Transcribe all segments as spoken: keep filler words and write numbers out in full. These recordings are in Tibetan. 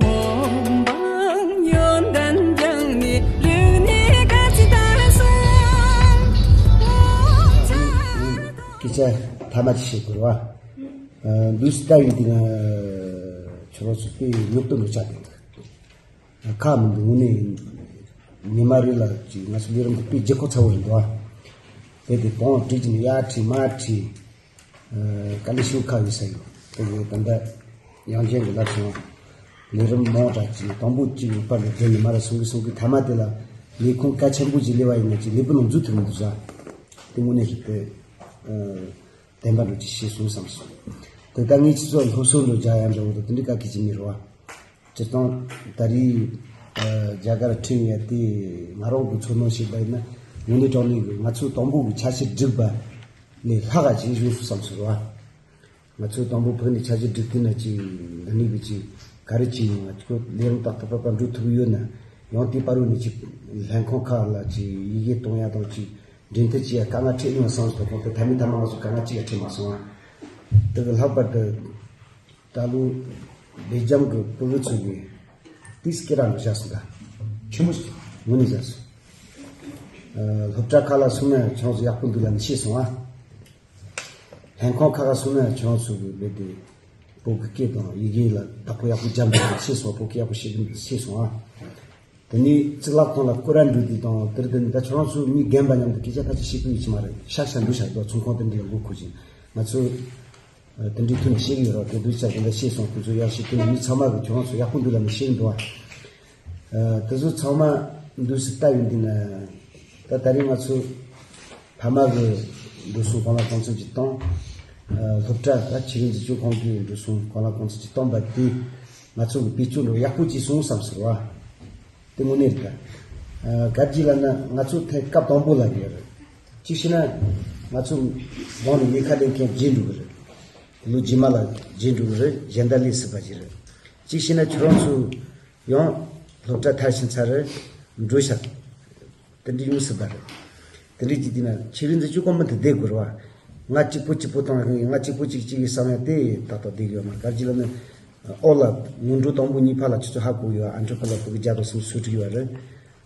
འོང་འབངས་ཡོན་ཏན་སྦྱངས་ནས་རིག་གནས་དཀའ་ཚེགས་དག་སོང་། སྐད་ཆ་ཐ་མ་ཅིག་བཤད་དགོས་རེད་བ། ཨ། འདུག་སེ་ལྟ་ཡོང་དུས་ང་ཁྱོད་རང་ཚོ་དཔེ་རྙོག་དྲ་འདྲ་ཆགས་བསྡད་འདུག་ཁག་མི་འདུག་དངོས་གནས་ཉི་མ་རེ་ལ་ཅིག་ང་ཚོ་ལས་རིམ་དེ་དཔེ་ལྗིད་ཁོག་ཚ་བོ་རེད་འདུག་ཨ། དེ་དེ་གདོང་བསྒྲིགས་ཀྱི་ནས་ཡར་ཁྲིད་མར་ཁྲིད། ཨ། དཀའ་ལས་ཞེ་པོ་ཁག་ཡོད་ས་ཡོད། དེ་གི་ད་ལྟ་ཡང་ཅན་གྱི་ལབ་སོང་། ལས་རིམ་མང་དྲགས་ཅིག་དང་པོ་གཅིག་ཡོད་པ་ལས་བདུན་ནས་མར་སོང་གི་སོང་གི་ཐ་མ་དེ་ལ་ལས་ཁུངས་གལ་ཆེན་པོ་ཅིག་སླེབས་པ་ཡིན་ན་ཅིག་ལས་པོ་ནང་འཛུལ་ཐུབ་མི་འདུག་ས། དེ་དངོས་གནས་ཞིག་དེ། ཨ། བདེན་པ་འདྲ་ཅིག་ཤེས་སོང་བསམ་སོང་། དེ་ལྟར་ངས་ཁྱེད་ཚོ་སློབ་གསོ་འདྲ་རྒྱག་ཡ་འདྲ་བོ་དང་དེ་འདྲའི་དཀའ་ཁག་ཅིག་མེད་རེད་བ། སྤྱིར་བཏང་ད་རེས། ཨ། རྒྱ་གར་ཁྲིད་ཡ་དེ་ང་རང་གི་ཚོར་སྣང་བཤད་པ་ཡིན་ན་དངོས་གནས་དྲང་གནས་ཀྱི་ང་ཚོས་དང་པོ་གི་འཆར་གཞི་བསྒྲིགས་པ་ལས་ལྷག་ག་ཅིག་བྱུང་སོང་བསམ་སོང་བ། ང་ཚོས་དང་པོ་ཕུགས་ནས་འཆར་གཞི་བསྒྲིགས་དུས་ན་ཅིག་འདི་ནས་གི་ཅིག་ག་རེ་ཅིག་ཡོང་བ་ཁྱོད་ལས་རིམ་ཏག་ཏག་ཏག་ཏག་འགྲོ་ཐུབ་ཀྱི་ཡོད་ན། ཡང་དེའི་བར་དུ་ནས་ཅིག་ལྷན་ཁང་ཁག་ལ་ཅིག་ཡི་གེ་གཏོང་ཡ་དང་ཅིག་འབྲེལ་མཐུད་བྱེད་ཡ་དཀའ་ངལ་འཕྲད་མྱོང་བསམ་སོང་། ཁོང་དེ་ཐ་མའི་ཐ་མ་ང་ཚོ་དཀའ་ངལ་གཅིག་ཀྱང་འཕྲད་མ་སོང་ཨ། དེ་གི་ལྷག་པར་དུ་ད་ལོ་སྦེལ་ཇམ་གྱི་ཕྲུ་གུ་ཚོ་གིས་ཏིས་སྐད་གྲགས་འདྲ་བཞག་སོང་། ད་ཆེན་པོ་ཞིག་དངོས་གནས་བཞག་སོང་། ཨ། སློབ་གྲྭ་ཁག་ལ་སོང་ན་ཁྱོད་ཚོ་ཡག་པོ་འདུག་ལབ་ནས་ཤེས་སོང་ཨ། ལྷན་ཁང་ཁག་ལ་སོང་ན་ཁྱོད་ཚོ་གི་བོད་དེ་བོད་ཀྱི་སྐད་དང་ཡི་གེ་ལ་བདག་པོ་ཡག་པོ་རྒྱབ་འདུག་ཤེས་སོང་། བོད་སྐད་ཡག་པོ་བཤད་ཀྱི་འདུག་ཤེས་སོང་ཨ། དེ་ནས་གཙུག་ལག་ཁང་ལ་སྐོར་ར་འགྲོ་དུས་དང་དེར་དེ་ནས་ད་ཁྱོད་རང་ཚོ་མི་རྒན་པ་མཉམ་དུ་སྐད་ཆ་ཕལ་ཆེར་བཤད་ཀྱི་ཡོད་ཀྱི་མ་རེད། ཤག་ཤག་འགྲོ་ཤག་འགྲོ། ཚོང་ཁང་དེ་འདྲའི་སྒོ་ཁུག་ཅིང་ང་ཚོ་དེ་འདྲའི་ཐོག་ནས་བཤད་ཀྱི་ཡོད་རེད། དེ་འདུག་ཅག་དེ་འདྲ་བཤད་སོང་། ཁོ་ཚོ་ཡག་ཤོས་དེ་ནས་མི་ཚང་མ་གིས་ཁྱོད་རང་ཚོ་ཡག་པོ་འདུག་ལབ་ནས་བཤད་ཀྱི་འདུག་ཨ། ཨ། དེ་ཚོ་ཚང་མ་འདུག་སེ་ལྟ་ཡོང་དུས་ན། ད་ད་རེས་ང་ཚོ་ཕ་མ་གི་འགྲོ་སོང་གང་ལ་གང་འཚམ་ཅིག་བཏང་། ཨ། སློབ་གྲྭ་ད་ཆོས་རིག་འཛིན་སྐྱོང་ཁང་གི་འགྲོ་སོང་གང་ལ་གང་འཚམ་ཅིག་བཏང་པ་དེ་ང་ཚོ་གི་བེད་སྤྱོད་འགྲོ་ཡག་པོ་ཅིག་སོང་བསམ་ཟེར་བ། དེ་དངོས་གནས་རེད་ད། ཨ། ག་རེ་ལབ་ན་ང་ཚོ་ཐེངས་སྐབས་དང་པོ་ལ་ཡོད་རེད། གཅིག་བྱས་ན་ང་ཚོ་གོང་ནས་ལས་ཀ་ལས་མཁན་བརྗེད་འགྲོ་གི་རེད། ལོ་རྗེས་མ་ལ་བརྗེད་འགྲོ་གི་རེད། གཞན་དག་སླེབས་སྲིད་པ་ཅིག་རེད། གཅིག་བྱས་ན་ཁྱོད་རང་ཚོ་ཡང་སློབ་གྲྭ་མཐར་ཕྱིན་ཚར་རེད། འགྲོ་ཤག་དེ་འདྲ་ཡོང་སྲིད་པ་རེད། དེ་འདྲ་ཅིག་དེ་ན་ཆོས་རིག་འཛིན་སྐྱོང་ཁང་མི་འདི་བསྡད་དགོས་རེད་བ། ང་གཅིག་པོ་གཅིག་པོ་བཏང་ཡང་ང་གཅིག་པོ་གཅིག་གཅིག་གི་བསམ་ཡ་དེ་ཏག་ཏག་བསྡད་ཡོད་མ་རེད། ག་རེ་ལབ་ན། ཨོ་ལ་སྔོན་འགྲོ་དང་པོ་གཉིས་ཕར་ལ་ཁྱེད་ཚོ་ཧ་གོ་ཡོད། ཨན་ཊི་ཝར་ཕ་ལ་ཕྲུ་གུ་བརྒྱ་དང་སུམ་ཅུ་སོ་དྲུག་ཡོད་རེད།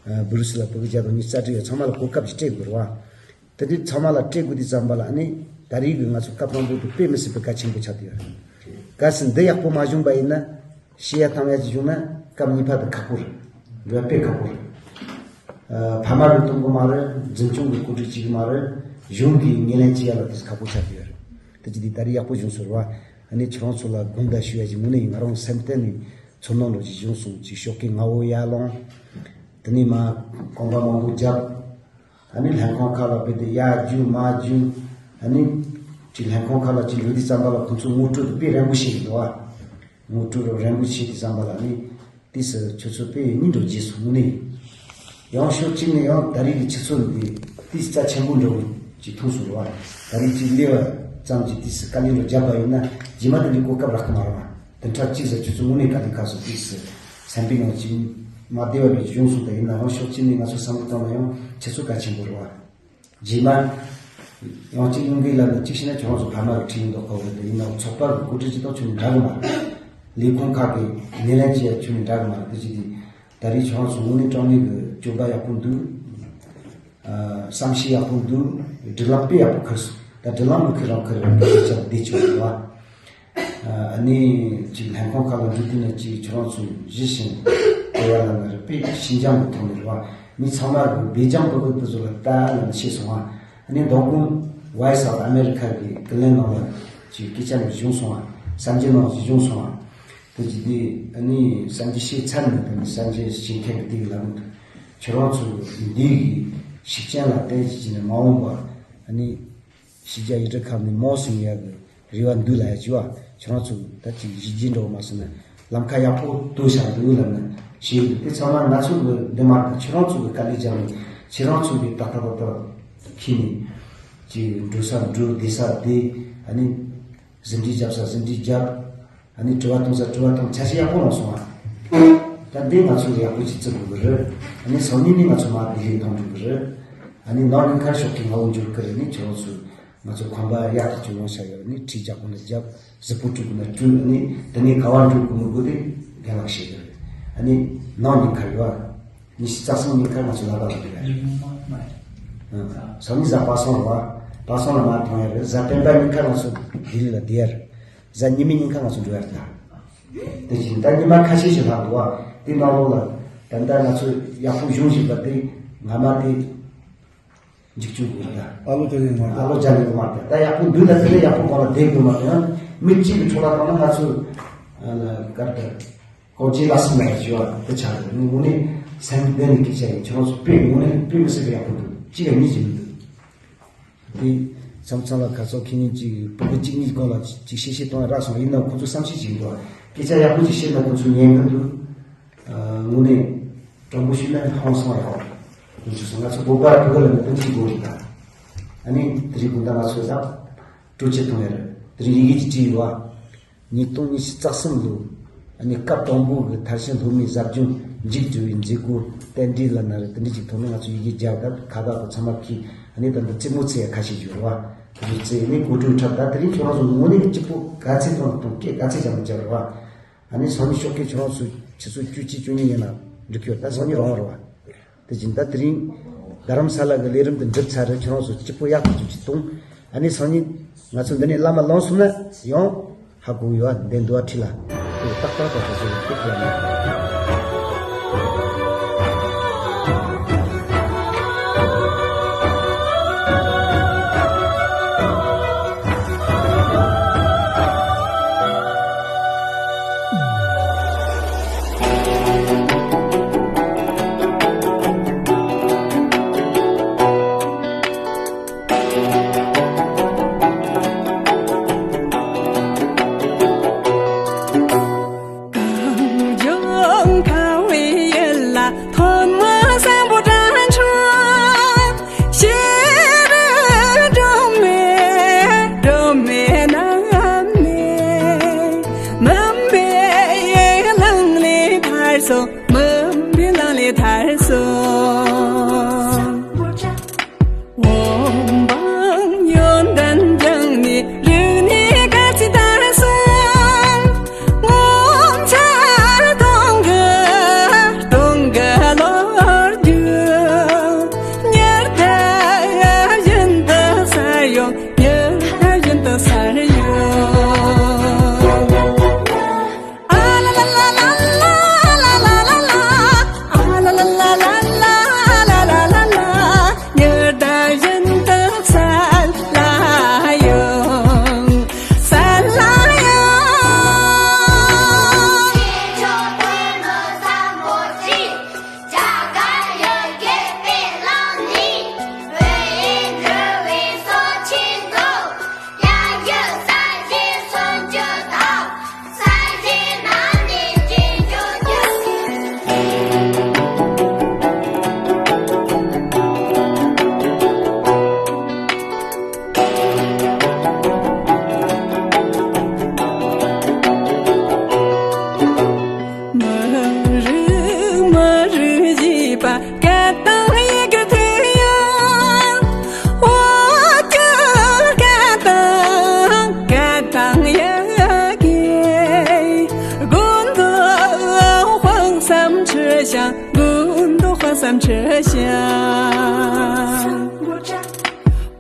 ཨ། སྦུ་རུ་སི་ལ་ཕྲུ་གུ་བརྒྱ་དང་ཉི་ཤུ་རྩ་དྲུག་ཡོད། ཚང་མ་ལ་གོ་སྐབས་ཅིག་སྤྲད་དགོས་རེད་བ། དེ་འདྲའི་ཚང་མ་ལ་སྤྲད་དགོས་དུས་ཙམ་པ་ལ་ཨ་ནི་ད་རེས་ཀྱི་ང་ཚོ་སྐབས་དང་པོ་དེ་དཔེ་མི་སྲིད་པའི་གལ་ཆེན་པོ་ཆགས་བསྡད་ཡོད་རེད། གལ་སྲིད་འདི་ཡག་པོ་མ་བྱུང་པ་ཡིན་ན། བཤད་ཡ་བཏང་ཡ་ཅིག་བྱུང་ན་སྐབས་གཉིས་པ་དེ་ཁག་པོ་རེད། འགྲོ་ཡ་དཔེ་ཁག་པོ་རེད། ཨ། ཕ་མ་གིས་གཏོང་གི་མ་རེད། འཛིན་སྐྱོང་གིས་བཀོད་སྒྲིག་བྱེད་ཀྱི་མ་རེད། གཞུང་གིས་ངོས་ལེན་བྱེད་ཡ་ལ་དེ་ཁག་པོ་ཆགས་བསྡད་ཡོད་རེད། དེ་ཅི་དེ་ད་རེས་ཡག་པོ་བྱུང་སོང་རེད་བ། ཨ་ནི་ཁྱེད་རང་ཚོ་ལ་དགོངས་དག་ཞུ་ཡ་ཅིག་དངོས་གནས་ཡིན། ང་རང་སེམས་གཏིང་ནས་ཚོར་སྣང་འདྲ་ཅིག་བྱུང་སོང་། ཅིག་ཤོག་གི་ངོ་བོ་ཡར་ལོངས། དེ་ནས་མར་གོམ་པ་མང་པོ་བརྒྱབ། ཨ་ནི་ལྷན་ཁང་ཁག་ལ་བོད་དེ་ཡར་རྒྱུག་མར་རྒྱུག་ཨ་ནི་ཅིག་ལྷན་ཁང་ཁག་ལ་ཅིག་འགྲོ་དུས་ཙམ་པ་ལ་ཁོང་ཚོ་ངོ་སྤྲོད་དེ་དཔེ་རན་པོ་བྱེད་ཀྱི་འདུག་ཨ། ངོ་སྤྲོད་རན་པོ་བྱེད་དུས་ཙམ་པ་ལ་ནི་དུས་སུ་ཁྱོད་ཚོ་དཔེ་སྙིང་རུ་རྗེ་སོང་ནི། ཡང་ཕྱོགས་གཅིག་ནས་ཡང་ད་རེས་ཀྱི་ཁྱེད་ཚོ་འདི་དུས་རྩ་ཆེན་པོ་འདྲ་བོ་ཅིག་མཐོང་སོང་རེད་བ། ད་རེས་ཅིག་སླེབས་པ་ཙམ་གྱིས་དུས་སུ་དཀའ་ལས་རུ་བརྒྱབ་པ་ཡིན་ན་རྗེས་མ་དེ་འདྲའི་གོ་སྐབས་རག་གི་མ་རེད་བ། དེ་འདྲ་གཅིག་ཟེར་ཁྱོད་ཚོ་དངོས་གནས་དཀའ་ལས་ཁག་སོང་དུས་སུ་སེམས་པའི་ནང་ཅིག་མ་བདེ་བ་འདྲ་ཅིག་བྱུང་སོང་། དེ་ཡིན་ན་ཡང་ཕྱོགས་གཅིག་ནས་ང་ཚོ་བསམ་བློ་བཏང་ན་ཡང་ཁྱེད་ཚོ་གལ་ཆེན་པོ་རེད་བ། རྗེས་མ་ཡང་གཅིག་ཡོང་གི་ལབ་ན་གཅིག་བྱས་ན་ཁྱོད་རང་ཚོ་ཕ་མ་གི་ཁྲིད་ཡོང་མདོག་ཁ་པོ་རེད། དེ་ཡིན་ན་ཚོགས་པ་གི་གོ་སྒྲིག་བྱེད་སྟངས་ཁྱོན་ནས་འདྲ་གི་མ་རེད། ལས་ཁུངས་ཁག་གི་ངོས་ལེན་བྱེད་ཡ་ཁྱོན་ནས་འདྲ་གི་མ་རེད། དེ་བྱས་དུས་ད་རེས་ཁྱོད་རང་ཚོ་དངོས་གནས་དྲང་གནས་གི་སྤྱོད་པ་ཡག་པོ་འདུག་ཨ། བསམ་ཤེས་ཡག་པོ་འདུག་སྒྲིག་ལམ་དཔེ་ཡག་པོ་ཁུར་སོང་། ད་སྒྲིག་ལམ་མི་ཁུར་རང་ཁུར་རང་གི་སྐད་ཆ་བདེ་ཆེ་བ་རེད་བ། ཨ་ནི་ཅིག་ལྷན་ཁང་ཁག་ལ་འགྲོ་དུས་ན་ཅིག་ཁྱོད་རང་ཚོ་གཞི་བཞིན་བལྟ་བ་ལ་ན་རེ་དཔེ་ཤིན་སྦྱངས་པའི་ཐོག་ནས་རེད་བ། མི་ཚང་མ་གི་སྦེལ་ཇམ་བོད་ཁུལ་དེ་ཚོ་ལ་ལྟ་ལ་ན་ཤེས་སོང་བ། ཨ་ནི་མདང་དགོང་Voice of America གི་ཀི་ལན་ནང་ལ་ཅིག་སྐད་ཆ་ནས་བྱུང་སོང་བ། གསར་འགྱུར་ནང་ཞིག་བྱུང་སོང་བ། དེ་ཅི་དེ་ཨ་ནི་གསར་འགྱུར་ཤེས་ཚར་ནས་དེ་ནི་གསར་འགྱུར་ཤེས་མཁན་གི་དེ་གི་ལམ་དུ་ཁྱོད་རང་ཚོ་འདི་གི་ཤུགས་རྐྱེན་ལ་བརྟེན་ཅིག་ནས་མ་འོངས་པ་ཨ་ནི། ཕྱི་རྒྱལ་ཡུལ་གྲུ་ཁག་ནས་མང་སོང་ཡག་གི་རེ་བ་འདུག་ལ་ཡ་ཅི་བ། ཁྱོད་རང་ཚོ་ད་ཅིག་གཞི་རྒྱུ་འགྲོ་མ་སོང་ན་ལམ་ཁ་ཡག་པོ་གཏོད་བཞག་འདུག་ལབ་ན་ཞེས་འདུག་དེ་ཚང་མ་ང་ཚོ་གི་འདི་མ་རེད། ཁྱོད་རང་ཚོ་གི་དཀའ་ལས་རྒྱབ་ནས་ཁྱེད་རང་ཚོ་གི་ཏག་ཏག་ཏག་ཏག་ཁྱེར་ནས་ཅིག་འགྲོ་ས་འགྲོ་བསྡད་ས་བསྡད། ཨ་ནི་ཟིན་བྲིས་རྒྱབ་ས་ཟིན་བྲིས་རྒྱབ། ཨ་ནི་དྲི་བ་གཏོང་ས་དྲི་བ་གཏོང་། འཆར་གཞི་ཡག་པོ་ལོངས་སོང་ཨ། ད་འདི་ང་ཚོས་ཡག་པོ་ཅིག་བརྩི་དགོས་ཀྱི་རེད། ཨ་ནི་སང་ཉིན་ནས་ང་ཚོ་མར་ལྡི་ལི་གཏོང་དགོས་ཀྱི་རེད། ཨ་ནི་ནོར་ལྷན་ཁང་ཤོག་གི་ངོ་བོ་འགྱུར་གྱི་རེད། ཨ་ནི་ཁྱོད་རང་ཚོས་ང་ཚོ་ཁང་པ་ཡག་ཐག་ཆོད་ཡོང་བྱ་ཡོད། ཨ་ནི་ཁྲིད་རྒྱག་དགོས་ན་རྒྱབ། གཟིགས་པོ་སྤྲོད་དགོས་ན་སྤྲོད། ཨ་ནི་དེ་ནས་ག་བར་འགྲོ་དགོས་མི་དགོས་དེ་ རྒན་ལགས་བཤད་ཀྱི་རེད། ཨ་ནི་ནང་ཉིན་ཁ་ཡོད། ཉི་ཤུ་རྩ་གསུམ་ཉིན་ཁ་ང་ཚོ་ལ་བ་ལ་འདུག་རེད། ཉིན་མོ་མ་རེད། ཨ། སང་ཉིན་གཟའ་པ་སངས་རེད་བ། པ་སངས་ལ་མ་ཐོན་ཡ་རེད། གཟའ་སྤེན་པ་ཉིན་ཁ་ང་ཚོ་ལྡི་ལི་ལ་བསྡད་ཡ་རེད། གཟའ་ཉི་མའི་ཉིན་ཁ་ང་ཚོ་འགྲོ་ཡ་རེད་ད། དེ་བཞིན་ད་ཉི་མ་ཁ་ཤས་ཤིག་ལྷག་འདུག་བ། དེ་ནང་ལོགས་ལ་ད་ལྟ་ང་ཚོ་ཡག་པོ་བྱུང་བཞིན་པ་དེ་ང་མ་དེ། འཇིགས་སྐྱོང་དགོས་ལ། ཨ་ལོ་ཅ་ལེན་མ་ཨ་ལོ་ཅ་ལེན་དགོས་མ་རེད། ད་ཡག་པོ་འདུག་ལ་དེ་ལས་ཡག་པོ་གང་ལ་བསྡད་དགོས་མ་རེད། ཡང་མི་གཅིག་གི་འཕྲོ་བརླག་བཏང་ན་ང་ཚོ་ཨ་ལ་གར་དེ་གོ་ཅི་ལ་སི་མ་ཡ་ཞུ་བ་དེ་ཆགས་རེད། དངོས་གནས་སེམས་བདེ་ནས་སྐད་ཆ་ཡིན། ཁྱེད་རང་ཚོ་དཔེ་དངོས་གནས་དཔེ་མི་སྲིད་པའི་ཡག་པོ་འདུག་གཅིག་ཡང་གཉིས་ཀྱི་མི་འདུག་དེ་མཚམས་མཚམས་ལ་ཁ་སང་ཁེ་ཉིན་གཅིག་སྤུ་གུ་གཅིག་གཉིས་སྒང་ལ་གཅིག་བཤད་བཤད་གཏོང་ཡ་རག་སོང་། ཡིན་ནའང་ཁོ་ཚོ་བསམ་ཤེས་བྱེད་འདུག་སྐད་ཆ་ཡག་པོ་ཅིག་བཤད་ན་ཁོ་ཚོ་ཉན་གི་འདུག་ཨ། དངོས་གནས་དྲང་པོ་ཞུས་ན་ཧང་སང་ཡག་པོ་ཞུ་སོང་། ང་ཚོ་བོད་པ་བོད་ལ་མི་དོན་གཅིག་དགོས་རེད་ད། ཨ་ནི་དེ་རིང་དགོང་དག་ང་ཚོ་ཡང་སྤྲོ་སྐྱིད་གཏོང་ཡ་རེད། དེ་རིང་ཡི་གེ་ཅིག་བྲིས་ཡོད་བ། ཉིས་སྟོང་ཉི་ཤུ་རྩ་གསུམ་ལོ། ཨ་ནི་སྐབས་དང་པོ་གི་མཐར་ཕྱིན་སློབ་མའི་ཟབ་སྦྱོང་མཇུག་བསྒྲིལ་བའི་མཛད་སྒོ་རྟེན་འབྲེལ་ལབ་ན་རེད། དེ་འདྲ་ཅིག་ཐོག་ནས་ང་ཚོ་ཡི་གེ་བརྒྱབ། ད་ཁ་བརྡ་དང་ཚང་མ་ཕྱིན། ཨ་ནི་ད་འདི་རྩེད་མོ་རྩེ་ཡ་ཁ་ཤས་ཡོད་རེད་བ། དེ་ཚོ་རྩེ་ནས་གོ་སྒྲིག་འཁྲབ། ད་དེ་རིང་ཁྱོད་རང་ཚོ་དངོས་གནས་སྐྱིད་པོ་ག་ཚད་གཏོང་གཏོང་། སྐད་ག་ཚད་རྒྱག་མི་རྒྱག་རེད་བ། ཨ་ནི་སང་ཉིན་ཞོགས་ཀས་ཁྱོད་རང་ཚོ་ཆུ་ཚོད་བཅུ་གཅིག་བཅུ་གཉིས་ཡིན་ན་འགྲིག་གི་ཡོད། ད་སང་ཉིན་རང་རེད་བ། དེ་བཞིན་ད་དེ་རིང་རྡ་རམ་ས་ལ་གི་ལས་རིམ་དེ་འགྲུབ་ཚར་རེད། ཁྱོད་རང་ཚོ་སྐྱིད་པོ་ཡག་པོ་ཅིག་གཏོང་། ཨ་ནི་སང་ཉིན་ང་ཚོ་འདི་ནས་བླ་མ་ལངས་སོང་ན་ཡང་ཧ་གོ་ཡོད། འདི་འདུག་ཨ་ཁྲིད་ལ། དེ་ཏག་ཏག་ཏག་ཏག་ཟེར་ཏེ་ཁ་ལ་ཉན། གངས་ལྗོངས་ཁ་བའི་ཡུལ་ལ་ཐོན་མི་བཟང་པོ་དྲན་བྱུང་། ཤེས་རིག་སྒྲོན་མེ་སྒྲོན་མེ་རྣམས་ནས། མུན་པའི་ལམ་ལས་ཐར་སོང་། མུན་པའི་ལམ་ལས་ཐར་སོང་། འོད་དཔག་ཡོན་ཏན་སྦྱངས་ནས་རིག་གནས་དཀར་ཚིག་དར་སོང་། ངོ་མཚར་སྟོང་གི་སྟོང་གི་ལོ་རྒྱུས། ཉི་ཟླ་བཞིན་དུ་གསལ་ཡོང་། ཉི་ཟླ་བཞིན་དུ་གསལ་ཡོང་། མི་རིགས་མི་རིགས་ཞེས་པ་སྐད་དང་ཡི་གེར་ཐུག་ཡང་། འོ་སྐྱོར་སྐད་དང་སྐད་དང་ཡི་གེ། དགུན་དུ་དཔག་བསམ་འཁྲི་ཤིང་། དགུན་དུ་དཔག་བསམ་འཁྲི་ཤིང་།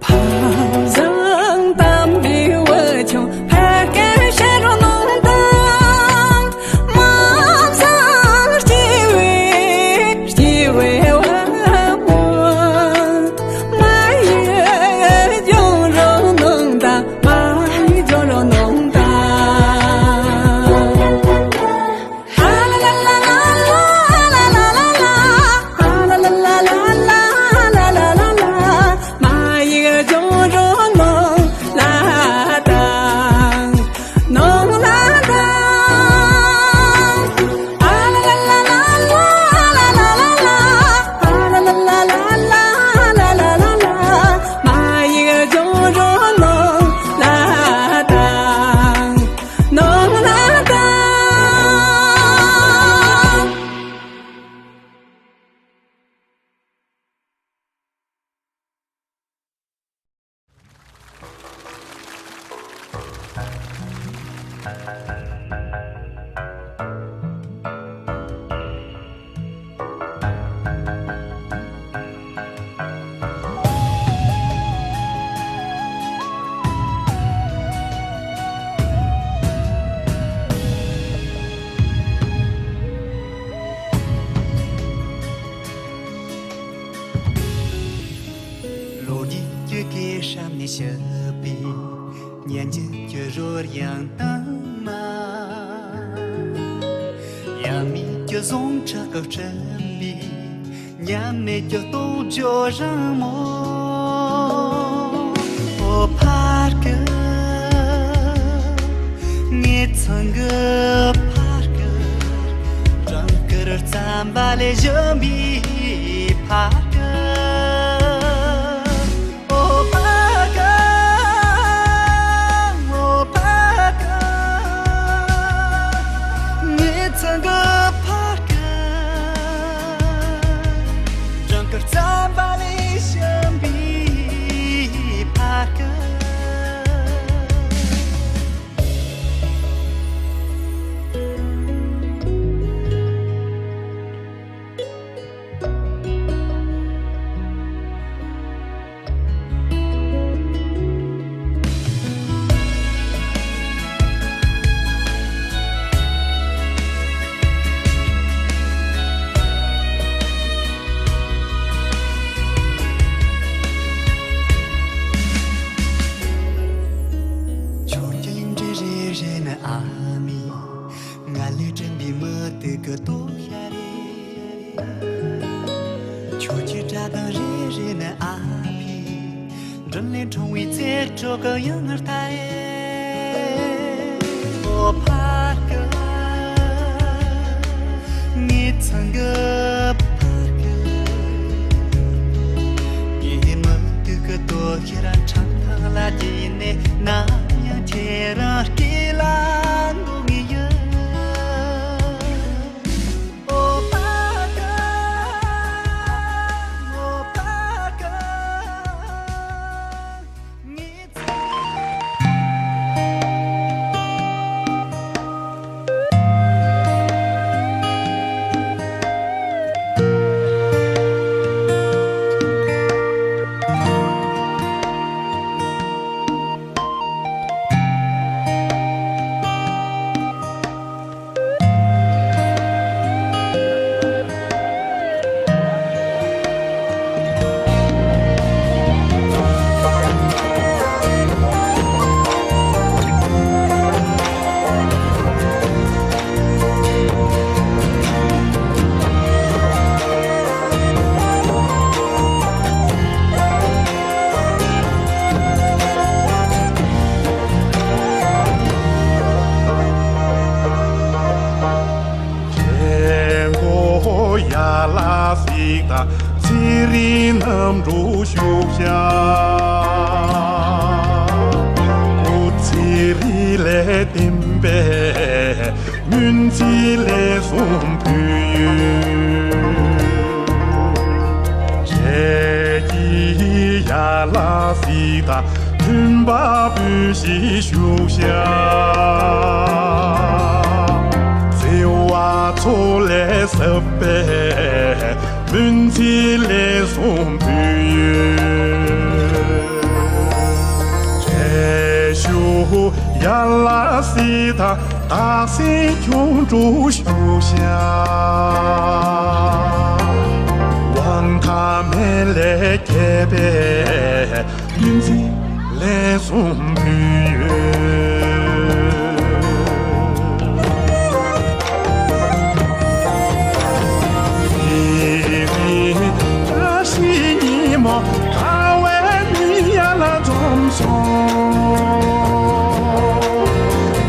ཕ་བཟང་དམ་པའི་བུ་ཆུང་ཕ་སྐད་བཤད་རོགས་གནང་དང་། མ་བཟང་སྐྱེ་བའི་སྐྱེ་བའི་བུ་མོ་མ་ཡི་སྦྱོང་རོགས་གནང་དང་། མ་ཡི་སྦྱོང་རོགས་གནང་དང་། ཞི་བའི་སྙན་འཇེབས་ཀྱི་རོལ་དབྱངས་དྭངས་མ། ཡབ་མེས་ཀྱི་ཟུངས་ཁྲག་གིས་བསྐྲུན་པའི་མཉམ་མེད་ཀྱི་རྟོགས་བརྗོད་རིང་མོ། འོ་ཕ་སྐད། ངའི་ཚང་གི་ཕ་སྐད། སྦྲང་དཀར་རྩམ་པ་ལས་བཞོན་པའི་ཕ་སྐད། འོ་ཕ་སྐད། འོ་ཕ་སྐད། ངའི་ཚང་གི་ཕ་སྐད། སྦྲང་དཀར་རྩམ་པ་ལས་བཞོན་པའི་ཕ་སྐད། ཆོས་ཀྱི་ཡིག་འབྲུ་རེ་རེ་ནི་ཨ་མའི། ང་ལས་དྲན་པའི་མུ་ཏིག་གི་དོ་ཤལ་རེད། ཁྱོད་ཀྱི་སྒྲ་གདངས་རེ་རེ་ནི་ཨ་ཕའི། མགྲིན་ལས་འཁྲུངས་པའི་ཚེ་སྲོག་གི་ཡང་སྔར་ལྟ་ཡི། འོ་ཕ་སྐད། ངའི་ཚང་གི་ཕ་སྐད། ངའི་མུ་ཏིག་གི་དོ་ཤལ་ར་འཕྲང་ཐང་ལ་སྐྱེས་ནས་ནམ་ཡང་ཁྱེད་རང་སྐྱིད་ལ་འདུག་ངེས་ཡིན། འོ་ཕ་སྐད། འོ་ཕ་སྐད། ངའི་ཚང་ཚེ་འགོ་ཡར་ལ་གཟིགས་དང་ཚེ་རིལ་གནམ་གྲུར་ཞུགས་ཤག་སྐུ་ཚེ་རིལ་ལས་བརྟེན་པའི་སྨོན་ཚིག་ལན་གསུམ་ཕུལ་ཡོད། འཕྲལ་གྱི་ཡར་ལ་གཟིགས་དང་མཐུན་པ་འབུལ་ཞིག་ཞུ་ཤག་བརྩེ་བ་ཚོགས་ལས་ཟབ་པའི་སྨོན་ཚིག་ལན་གསུམ་ཕུལ་ཡོད། འཕྲལ་ཞུགས་ཡར་ལ་གཟིགས་དང་སྟག་སེང་ཁྱུང་འབྲུག་ཞུ་ཤག་དབང་ཐང་མེད་ལས་སྐྱེས་པའི་སྨོན་ཚིག་ལན་གསུམ་ཕུལ་ཡོད། དེ་རིང་བཀྲ་ཤིས་ཉིན་མོ་དགའ་བའི་མི་ཡར་ལ་འཛོམས་སོང་།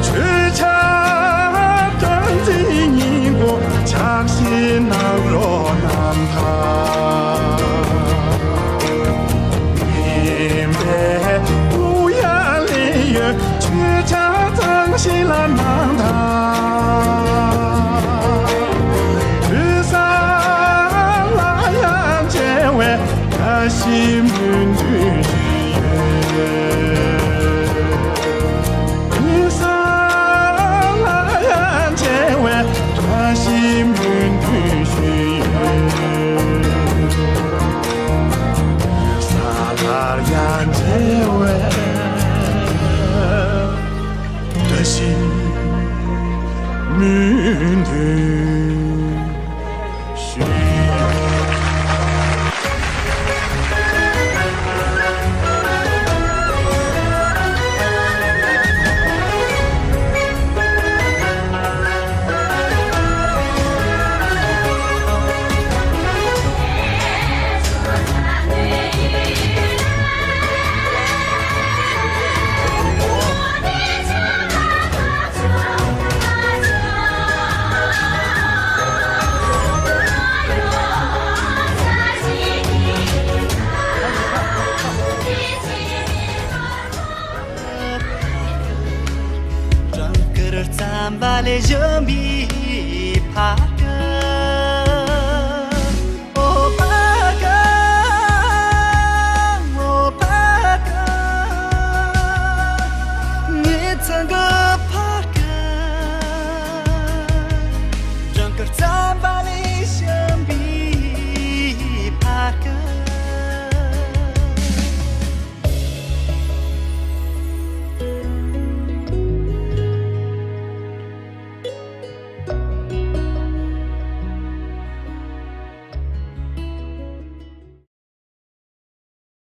ཆོས་ཆར་སྟོན་འཛིན་ཉིན་གུང་ཕྱག་བཞེས་གནང་རོགས་གནང་དང་། སྙན་པའི་གུ་ཡངས་ལེན་ཡོད། ཆོས་ཆར་གཙང་ཞིང་ལ་གནང་དང་། དུས་བཟང་ལ་ཡང་མཇལ་བའི་བཀྲ་ཤིས་སྨོན་འདུན་ཞུས་ཡོད།